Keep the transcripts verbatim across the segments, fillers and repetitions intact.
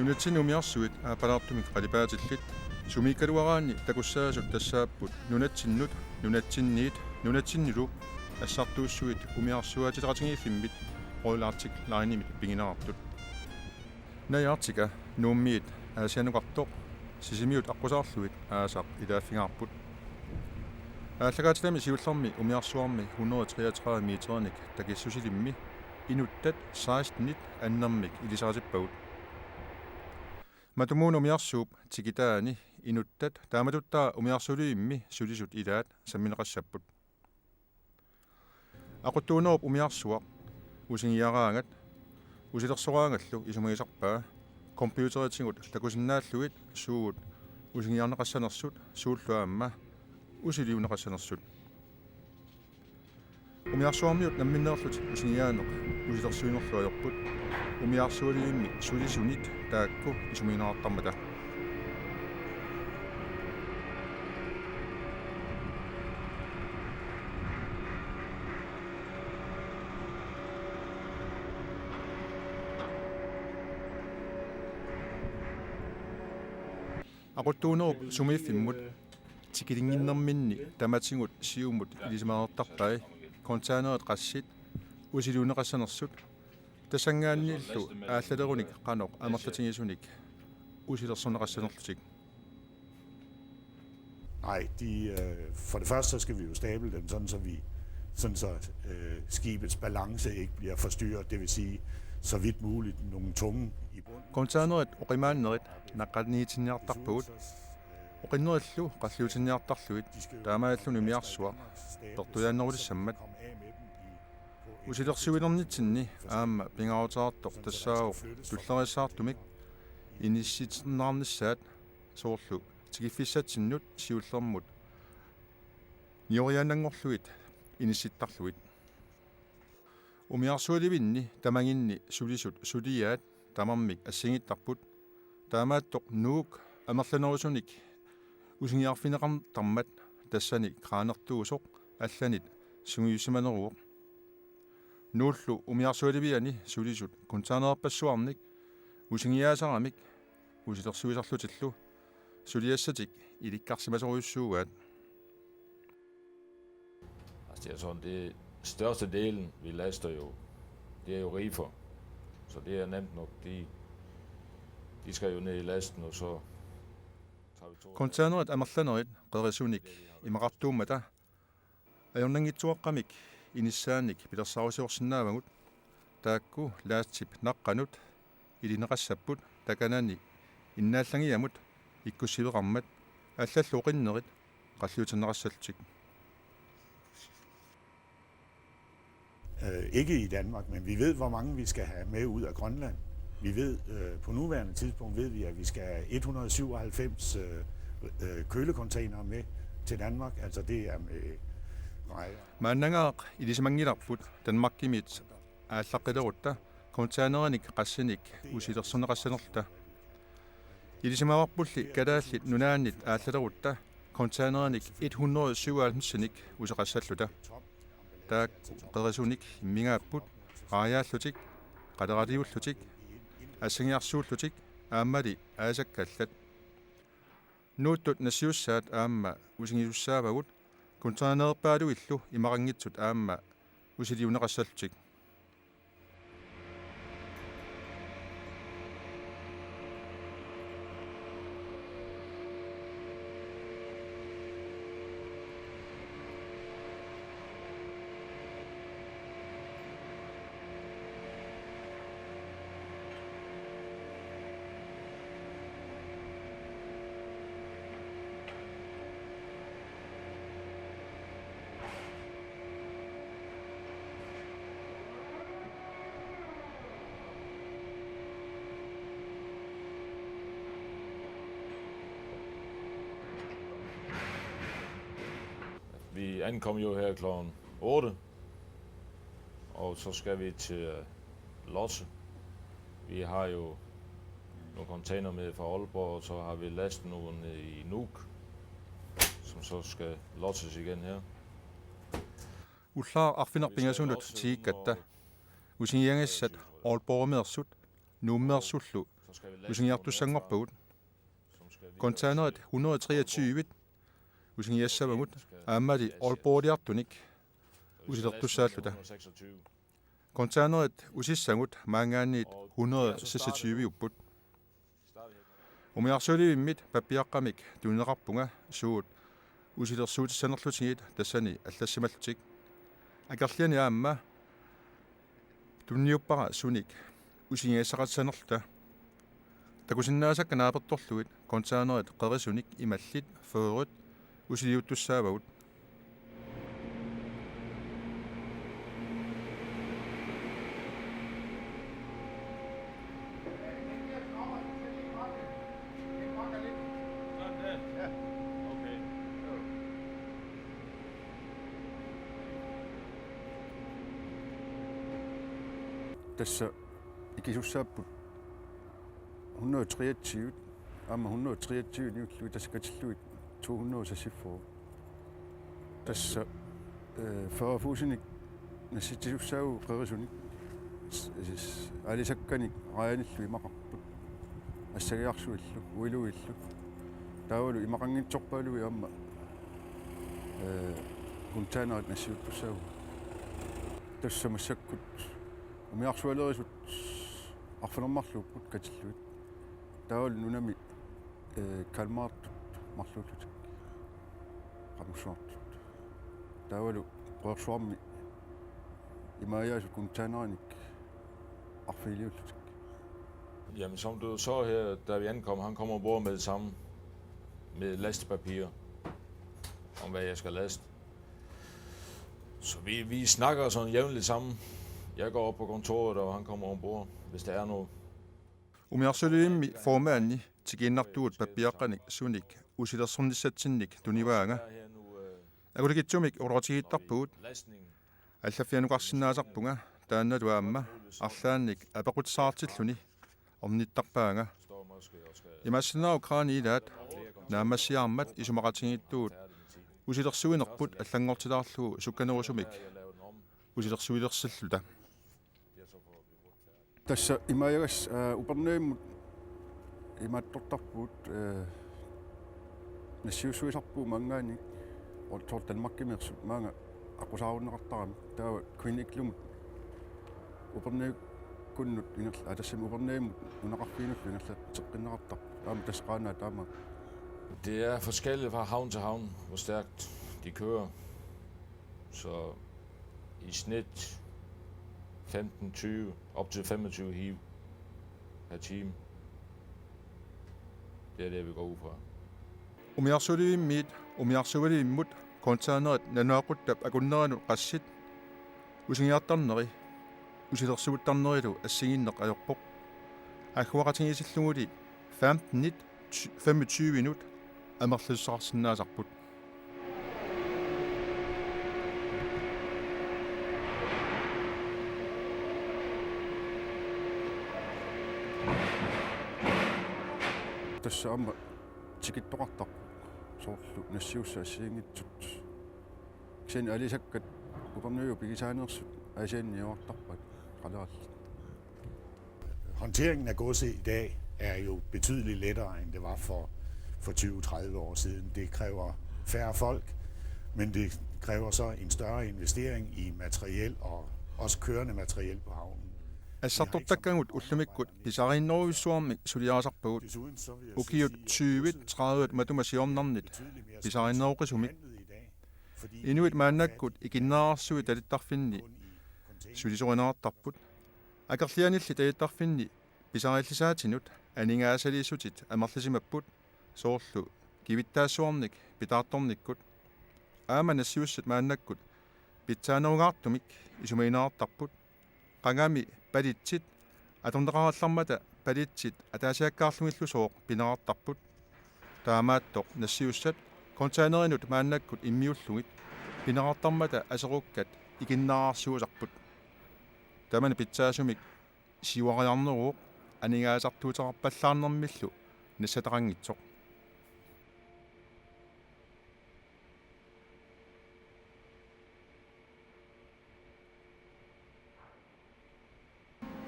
Nunatsinni umiarsuit aappalaartumik qalipaatillit sumiikkaluaraanni takussaasut tassaapput nunatsinnut, nunatsinniit, nunatsinnilu assartuussuit umiarsuaatitaqatigiiffimmit Royal Arctic Linemit pigineqartut. Naja Arctica Nuummiit Aasiannukartoq Sisimiut aqqusaarlugit aasaq ilaaffigaarput. Aallakaatitami siullermi umiarsuarmi hundrede treogtredive meterinik takissusilimmi inuttat sekstenit annermik ilisaritippavut. Matumuuna umiarsuup tikitaani inuttat taamatuttaa umiarsualivimmi sulisut ilaat sammineqassapput. Aquttuunerup umiarsuaq usingiaraangat usilersoraangallu isumagisarpaa computeritigut takusinnaallugit suut usingiarneqassanersut suullu aamma usiliuneqassanersut. Umiarsuarmiut namminneerlutik usingiaaneq usilersuinerlu ajorput. Umiarsualivimmik sulisunit taakku isumagineqartarmata. Aquttuunerup sumiiffimmut tikilinnginnerminni tamatigut siumut ilisimareertarpai containerit qassit usiliuneqassanersut tassanngaanniillu aallalerunik qanoq amerlatigisunik usilersorneqassanerlutik. Nej, de, øh, for det første så skal vi jo stable dem, sådan så vi, sådan så øh, skibets balance ikke bliver forstyrret, det vil sige så vidt muligt nogle tunge i bunden. Containerit oqimaannerit naqqaniitinniartarpagut, oqinnerillu qalliutinniartarlugit, taamaalilluni umiarsuaq pertujaannerulissammat. Usilersuinernitsinni aamma pingaaruteqartoq tassaavoq tulleriissaartumik inissitsinnaarnissaat, soorlu tikiffissatsinnut siullermut nioriaannanngorlugit inissittarlugit. Umiarsualivinni tamaginni sulisut suliaat tamarmik assigiittarput. Taamaattoq Nuuk amerlanerusunik usingiarfigineqartarmat tassani kraanertuusoq allanit sungiussimaneruvoq. Nuullu umiarsualiviani sulisut containererpassuarnik usingiaasaramik usilersuisarlutillu suliassatik ilikkarsimasorujussuugaat. Altså, det er sådan, det er størstedelen, vi laster jo, det er jo reefer. Så det er nemt nok. De, de skal jo ned i lasten, og så tager vi to. Containerit amerlanerit qerisunik imaqartuummata ajornanngitsuaqqamik inissaanik pilersaarusiorsinnaavagut. Taakku laastip naqqanut ilineqassapput takanani innaallagiamut ikkussiveqarmat, allallu oqinnerit qalliutinneqassallutik. Øh, ikke i Danmark, men vi ved, hvor mange vi skal have med ud af Grønland. Vi ved, øh, på nuværende tidspunkt ved vi, at vi skal have et hundrede syvoghalvfems øh, øh, kølecontainere med til Danmark. Altså det er med rejer. Maannagaaq ilisimanngilarput Danmarkimiit aallaqqilerutta containerenik qassinik usilersorneqassanerluta. Ilisimavarpulli Kalaallit Nunaannit aallalerutta containerenik et hundrede syvoghalvfemsinik useqassalluta. Taakku qerisunik immigaapput, raajaallutik, qaleraliullutik, assigiarsuullutik aammali aasakkallat. Nuuttut nassiussaat aamma usigisussaavagut, containererpaaluillu imaqanngitsut aamma usiliuneqassallutik. Vi ankom jo her klokken otte, og så skal vi til øh, Lotte. Vi har jo nogle container med fra Aalborg, og så har vi lastet nogle ned i Nuuk, som så skal lottes igen her. Ullaaq arfineq-pingasunut tigikkatta usingiagassat Aalborgimeersut Nuummeersullu usiniartussanngorpagut. Containerit hundrede treogtyve usiniassavagut aammali Aalborgiartunik usilertussaalluta. Containerit usissagut maanngaanniit hundrede seksogtyve-upput. Umiarsualivimmit pappiaqqamik tunineqarpunga suut usilersuutissanerlutigit tassani allassimallutik. Akerlianik aamma tunniuppara sunik usiniassaqatissanerluta. Takusinnaasakka naapertorlugit containerit qerisunik imallit fyrret usiliuttussaavagut. Tassa ikisussaapput hundrede treogtyve, aamma hundrede treogtyve niullugit, tassa katillugit to hundrede seksogfyrre. Tassa, øh, fyrre fotinik nassitsisussaavugut qerisunik. S-, s-, aalisakkanik raajanillu imaqarput. Assagiarsuillu, uiluillu. Taavalu imaqanngitsorpaaluit aamma, øh, containerit nassiuttussaavugut. Tassa massakkut umiarsualerisut arfineq-marluupput katillugit. Taavalu nunami, øh, Kalmartut marluullutik. Qamussuartut. Taavalu Quersuarmi imaajaasut containerinik arfiliullutik. Jamen, som du så her, da vi ankom, han kommer ombord med det samme, med lastepapir, om hvad jeg skal laste. Så vi, vi snakker sådan jævnligt sammen. Jeg går op på kontoret, og han kommer ombord, hvis der er noget. Umiarsualivimmi formandi tikiinnartugut pappiaqqanik sunik usilersornissatsinnik tunivaanga. Akulikitsumik oqaloqatigiittarpugut. Allaffianukarsinnaasarpunga taannalu aamma arlaannik apeqqutissaqartilluni ornittarpaanga. Imaassinnaavoq kraani ilaat naammassiarmat isumaqatigiittugut usilersuinerput allanngortilaarlugu sukkanerusumik usilersuilersilluta. Tassa imaajagas-, aa, Upernavimmut imaattortarpugut, ee, nassiussuisarpugut maanngaanniit, ol-, soorlu Danmarkimiirsut maanga aqqusaarunneqartaramik, taava Queen Eglimut Upernavikkunnut ingerl-, aa, tassami Upernavimmut nunaqarfiinullu ingerlateqqinneqartarput. Aamma tassa qaanaat taama. Det er forskelligt fra havn til havn, hvor stærkt de kører. Så i snit femten, tyve, op til femogtyve hiv per time. Det er det, vi går ud fra. Umiarsualivimmiit umiarsualivimmut containerit nalunaaqquttap akunneranut qassit usiniartarneri usilersuuttarnerilu assigiinneq ajorpoq. Agguaqatigiissilluguli femtenit femogtyvenut amerlissuseqarsinnaasarput. Tassa aamma tikittoqartarpoq soorlu nassiussat assigiinngitsut. Kisianni aalisakkat Upernaviup pigisaaneersut Aasianniuartarpaat qalerallit. Håndteringen af godset i dag er jo betydeligt lettere, end det var for, for tyve tredive år siden. Det kræver færre folk, men det kræver så en større investering i materiel og også kørende materiel på havnen. Assartortakkagut ullumikkut pisariinnerujussuarmik suliarisarpagut. Ukiut tyve tredive matuma siornarnit pisariinneroqisumik. Inuit maannakkut ikinnerarsuit talittarfinni sulisorineqartarput. Akerlianilli talittarfinni pisariillisaatinut aningaasaliissutit amerlisimapput, soorlu kivittaassuarnik pitaartornikkut. Aamma nassiussat maannakkut pitsaanerungaartumik isumagineqartarput. Qangami palitsit atorneqarallarmata palitsit ataasiakkaarlugillusooq pineqartarput. Taamaattoq nassiussat containerinut maannakkut immiullugit pineqartarmata aserukkat ikinnerarsuusarput. Tamanna pitsaasumik siuariarneruvoq aningaasartuuteqarpallaarnermillu nassataqanngitsoq.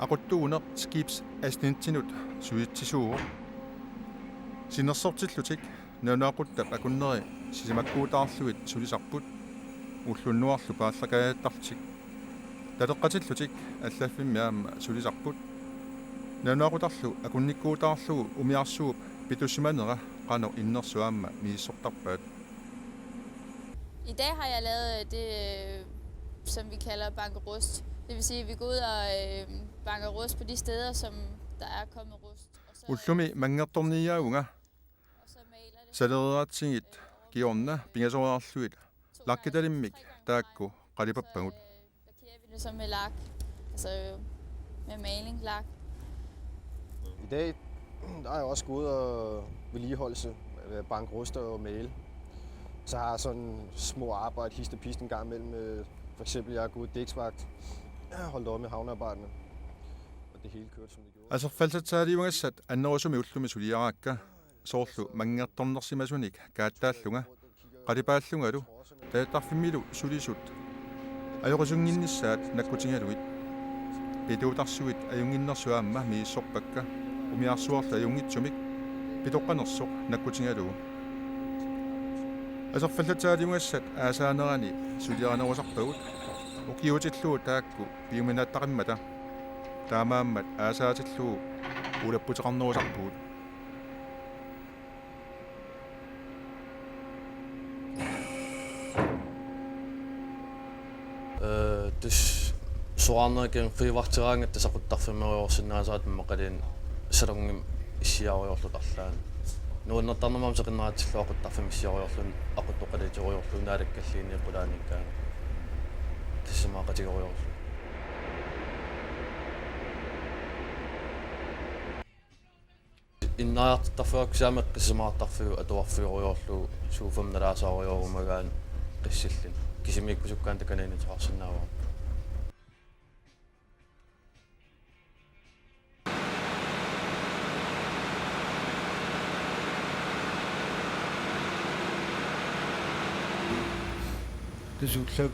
aquttuuneq skibsassistentitut sulitsisuuvoq. Sinersortillutik nalunaaqutap akunneri sisamakkuutaarlugit sulisarput. Ullunnuarlu paallakaajattarlutik. Taleqqatillutik allaffimmi aamma sulisarput. Nalunaaqutarlu akunnikkuutaarlugu umiarsuup pitussimanera qanoq innersut aamma misissortarpaat. I dag har jeg lavet, øh, det, øh, som vi kalder bankerust. Det vil sige, at vi går ud og, øh, banker rust på de steder, som der er kommet rust. Og så, Ullumi manngertorniaavunga. Og så maler det, Salereeraatsigit, øh, kingorna pingasoriarlugit lakkitalimmik taakku qalipappagut. Så, øh, lakerer vi det så med lak. Altså, øh, med maling, lak. I dag, der er jeg også gået og vedligeholdelse, øh, banke ruster og male. Så har jeg sådan små arbejde, hist og pist en gang imellem. Øh, for eksempel, jeg er gået dæksvagt, holdt øje med havnearbejderne. Og det hele kørte, som det gjorde. Aserfallatsaaliugassat annerusumik ullumi suliaraakka, soorlu manngertornersimasunik kaattaallunga, qalipaallungalu, taattarfimmilu sulisut ajoqusunnginnissaat nakkutigalugit. Pituutarsuit ajunnginnersut aamma misissorpakka, umiarsuarlu ajunngitsumik pitoqqanersoq nakkutigalugu. Aserfallatsaaliugassat aasaanerani suliarinerusarpagut, ukiuutillugu taakku piuminaattarmata. Taamaammat aasaatillugu ulapputeqarnerusarpugut. Øh, det s-, soraarneq iken frivagteraangatta saquttarfimmerujoorsinnaasarput immaqaluunniit salongimut issiarujoorluta arlaanni. Nuannertarnermik aamma seqinneratsillugu aquttarfimmut issiarujoorluni, aquttoqaliterujoorluni naalakkalliini qulaaniikkaanni. Tassa aamma qatigerujoorluni. Innariartortarfiup kisianni eqqissisimaartarfiup atuarfigerujoorlugu sofaami nalaasaarujoorumagaanni qissilluni. Kisimiikkusukkaanni takanna inuuteqarsinnaavara. Tassa ullaakkut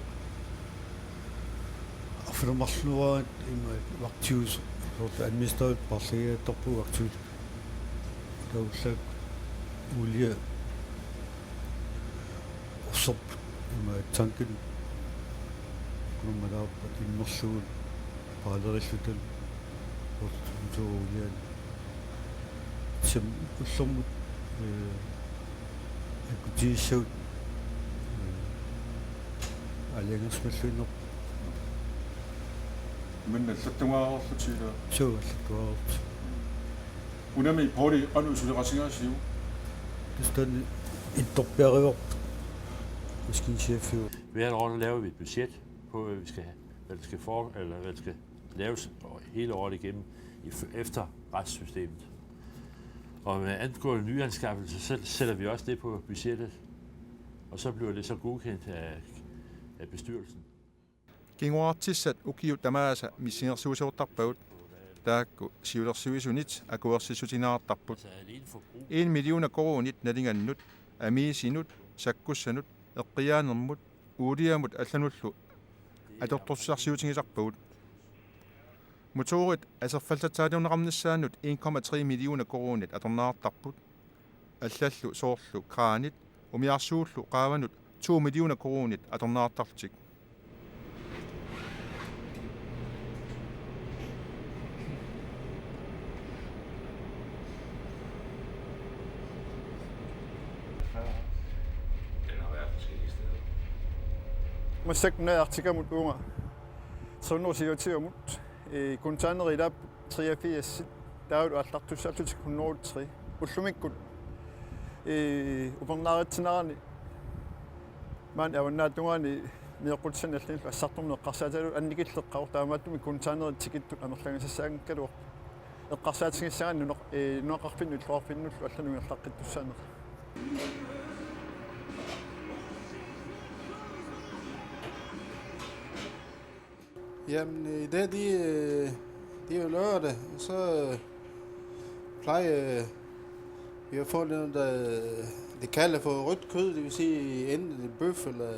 arfineq-marlunut ima vagtiusoq, soorlu administrativt paarlagiaattarpugut vagtiusoq. Taava ullaakkut olie orsorput ima tankinut, qummalaarpat immerlugu paalerilluta orsorput oliani. Tassa ullormut, øh, akkutigissavut, øh, aalajangersimalluinnarput. Imanna allattugaarlutit ilaa? Suu, allattugaarluta. Unami Pouli qanoq suleqatigaasiuk? Tassa taanna ittorpiarivara maskinchefiuvoq. Hvert år laver vi et budget på, hvad vi skal have, hvad der skal for-, eller hvad der skal laves hele året igennem i f-, efter retssystemet. Og hvad angår nyanskaffelser, så sætter vi også det på budgettet, og så bliver det så godkendt af, af bestyrelsen. Kinguartissat ukiut tamaasa missingersuisoortarpagut, taakku siulersuisunit akuersissutigineqartarput. En million koruunit nalingannut, amiisinut, sakkussanut, eqqiaanermut, uuliamut allanullu atortorsarsissutigisarpagut. Motorit aserfallatsaaliorneqarnissaannut en komma tre millioner koruunit atorneqartarput. Allallu soorlu kranit, umiarsuullu qaavanut to millioner koruunit atorneqartarlutik. Den har været forskellige steder. Massakkut Arcticamut uunga tre hundrede syvogtyvemut, øh, containeri ilaapput treogfirs, taavalu aallartussaallutik hundrede tre. Ullumikkut, øh, upernaaritsinarani maani avannaatungaani nioqqutissanik allanillu assartorneq eqqarsaatigalugu annikilleqqavoq, taamaattumik containerit tikittut amerlagisassaanngikkaluarput. Eqqarsaatigissagaanni nunaq-, øh, nunaqarfinnut illoqarfinnullu allanut ingerlaqqittussaaneq. Jamen, øh, i dag, de, øh, de er jo lørdag, og så, øh, plejer, øh, vi at få noget, der, de kalder for rødt kød, det vil sige enten en bøf eller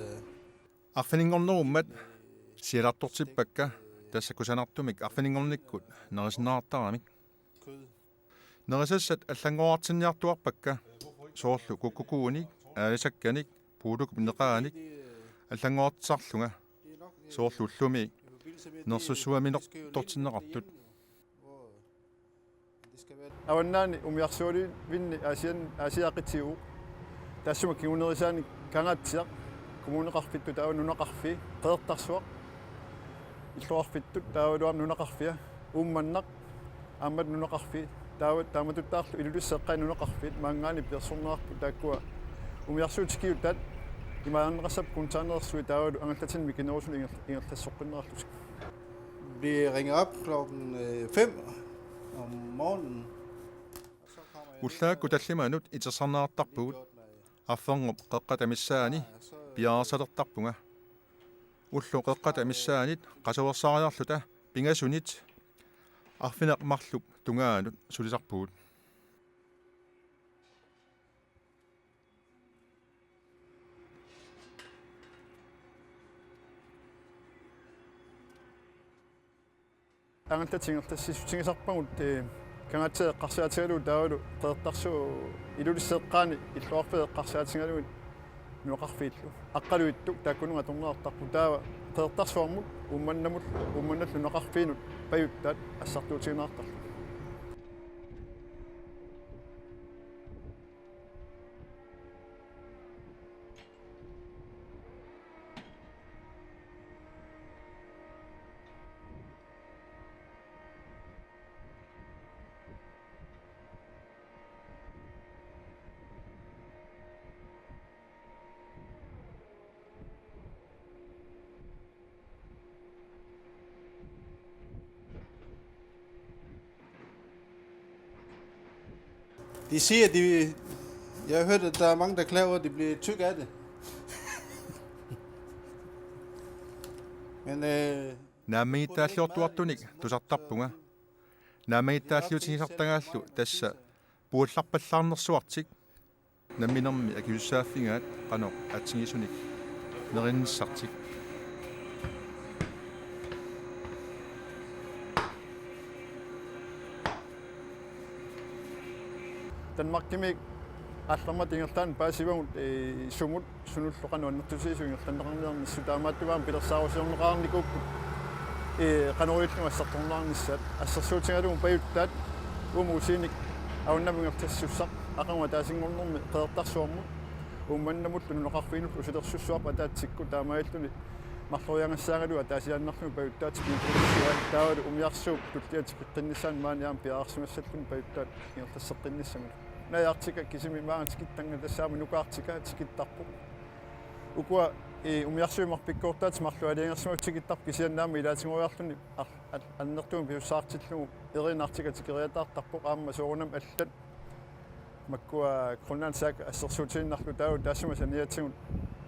Arfininngornerummat sialartortippakka tassa kusanartumik arfininngornikkut nerisinneqartaramik. Nerisassat allanngorartinniartuarpakka, soorlu kukkukuunik, aalisakkanik, puulukup neqaanik allanngorartitsisarlunga, soorlu ullumi nersussuaminertortinneqartut. Avannaani umiarsualivinni Aasian-, Aasiaat qitiuvoq. Taassuma kingunerisaanik Kangaatsiaq, kommuneqarfittut taava nunaqarfii, Qeqertarsuaq, illoqarfittut taavalu aamma nunaqarfia, Uummannaq, aamma nunaqarfii, taava taamatuttaarlu Ilulissat eqqaani nunaqarfiit maanngaanniit pilersorneqarput, taakkua umiarsuutit tikiuttaat imaajarneqassapput kunsaaneersui taavalu angallatinnik mikinerusunik inger-, ingerlassoqqinneqarlutik. Bliver ringet op klokken øh, fem om morgenen. Ullaakkut tallimanut itersarneqartarpugut. Arfernup qeqqata missaani piareersalertarpunga. Ulloq qeqqata missaanit qasuersaariarluta pingasunit arfineq-marluk tungaanut sulisarpugut. Angallatit ingerlassissutigisarpagut, ee, Kangaatsiaq eqqarsaatigalugu taavalu Qeqertarsuup Ilulissat eqqaani illoqarfiit eqqarsaatigalugit nunaqarfiillu. Aqqaluittoq taakkununnga atorneqartarput, taava Qeqertarsuarmut Uummannamut, Uummannallu nunaqarfiinut pajuttaat assartuutigineqartarluni. De siger, de, jeg har hørt, at der er mange, der klager over, at de bliver tyk af det. Men øh, naammagittaalliortuartunik tusartarpunga. Naammagittaalliutigisartagaallu tassa puullarpallaarnersuartik namminermi akisussaaffigaat qanoq atsigisunik nerinnissartik. Danmarkimi aallarmat ingerlaannaq paasivagut, ee, sumut sunullu qanoq annertutigisumik ingerlanneqarniarnissut, taamaattumik pilersaarusiorneqarnikuupput, ee, qanoq ilillugu assartorneqarnissaat. Assersuutigalugu pajuttaat uumuusiinik avannamut ingerlassisussaq aqagu ataasinngornermi Qeqertarsuarmut Uummannamullu nunaqarfiinullu usilersussuarput ataatsikkut, taamaalilluni marloriagassaagaluit ataasiaannarlugit pajuttaatik piiqqulissuaat, taavalu umiarsuup tullia tikeqqinnissaanut maani aamma piareersimassalluni pajuttaat ingerlasseqqinnissamut. Naja Arctica kisimi maanga tikittarnga, tassa aamma Nuka Arctica tikittarpoq. Ukua, ee, umiarsuit marpikkoortaatik marluk aalajangersimasut tikittarput, kisianni aamma ilaatigoriarluni ar-, al-, annertuumik pisussaartillugu Irina Arctica tikeriataartarpoq, aamma soorunami allat makkua Grønlandsat assersuutigiinnarlugu, taava taassuma saniatigut,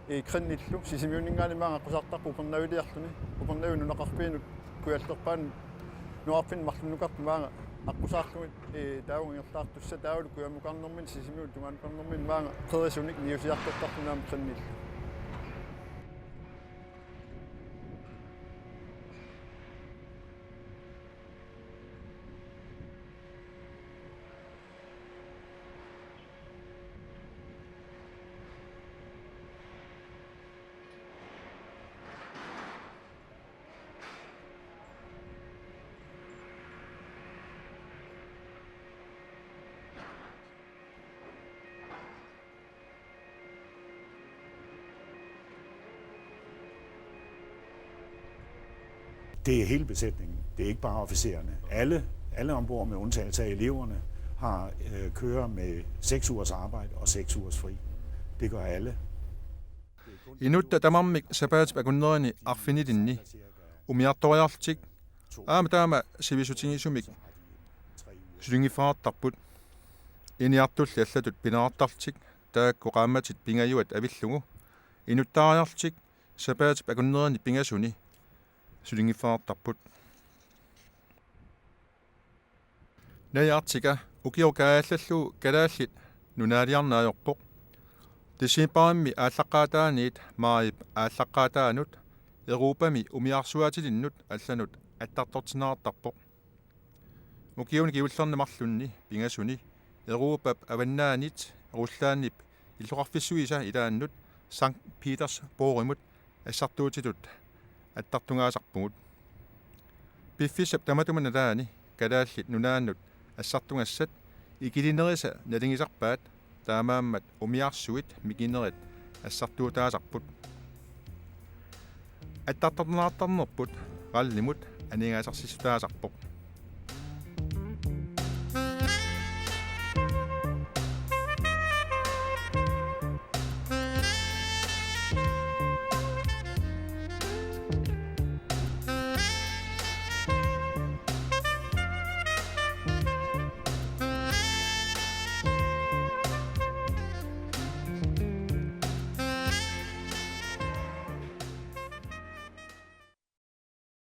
ee, Grinillu Sisimiuninngaanniit maanga aqqusaartarpoq Upernaviliarluni, Upernavik nunaqarfiinut kujallerpaanut nunaqarfinni marlunnukarput maanga aqqusaarlugit, ee, taava ingerlaartussaq, taavalu kujammukarnermini Sisimiunut tungaanukarnermini maanga qerisunik niusiartortarluni aamma Grinillu. Det er hele besætningen. Det er ikke bare officererne. Alle, alle ombord med undtagelse af eleverne har øh, kører med seks ugers arbejde og seks ugers fri. Det gør alle. Inutta tamarmik sapaatip akunnerini arfinilinni umiartoriarlutik aamma taama sivissutigisumik sulinngiffeqartarput. Inuiartulli allatut pineqartarlutik taakku qaammatit pingajuat avillugu inuttaariarlutik sapaatip akunnerini pingasuni sulinngiffeqartarput. Naja Arctica ukioq kaajallallugu Kalaallit Nunaaliarneq ajorpoq. Decembarimi aallaqqaataaniit maajip aallaqqaataanut Europami umiarsuaatilinnut allanut attartortinneqartarpoq. Ukiuni kingullerni marlunni pingasuni Europap avannaanit Ruslandip illoqarfissuisa ilaannut Sankt Petersborgimut assartuutitut attartungaasarpugut. Piffissap tamatuma nalaani Kalaallit Nunaannut assartugassat ikilinerisa nalingisarpaat, taamaammat umiarsuit mikinerit assartuutaasarput. Attartortinneqartarnerput RAL-imut aningaasarsissutaasarpoq.